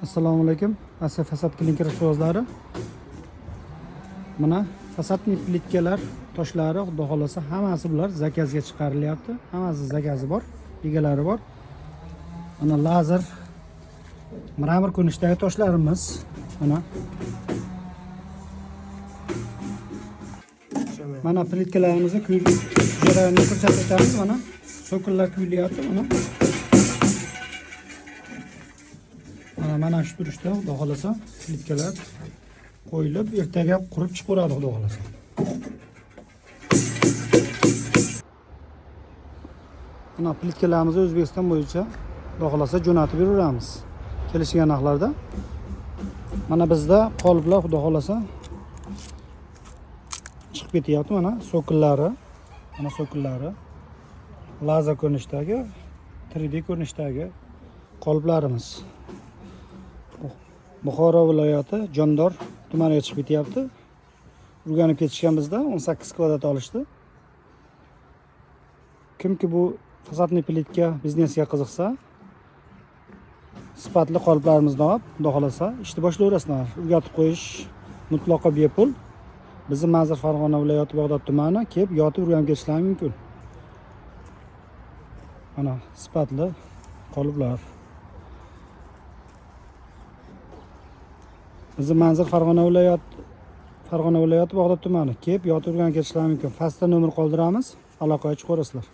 Assalomu alaykum. Asiya fasad klinker ustozlari. Mana fasadli plitkalar, toshlari, xudo xolasa hammasi bular zakazga chiqarilyapti. Hammasi zakazi bor, egalari bor. Mana lazer mramor ko'rinishdagi toshlarimiz. Mana mana plitkalarimizni jarayonini ko'rsatib o'tamiz. Mana so'kinlar kuyilyapti mana. Mana shu turishda xudo xolasa plitkalar qo'yilib, ertaga qurib chiqaveradi xudo xolasa. Mana plitkalarimizni O'zbekiston bo'yicha xudo xolasa jo'natib beraveramiz. Kelishgan narxlarda. Mana bizda qoliplar xudo xolasa chiqib ketyapti mana so'killari, mana so'killari lazer ko'rinishdagi, 3D ko'rinishdagi qoliplarimiz. Buxoro viloyati Jondor tumaniga chiqib ketyapti. O'rganib ketishgan bizda 18 kvadrat olishdi. Kimki bu fasadli plitka biznesga qiziqsa, sifatli qoliplarimizni olib, xudo xolasa ishni boshlayverasizlar. O'rgatib qo'yish mutlaqo bepul. Bizni manzil Farg'ona viloyati Bag'dod tumani, kelib yotib o'rganib ketishlari mumkin. Mana sifatli qoliplar. Bizni manzil Farg'ona viloyati Bag'dod tumani. Kelib yotib o'rganib ketishlari mumkin. Pastda nomer qoldiramiz, aloqaga chiqaverasizlar.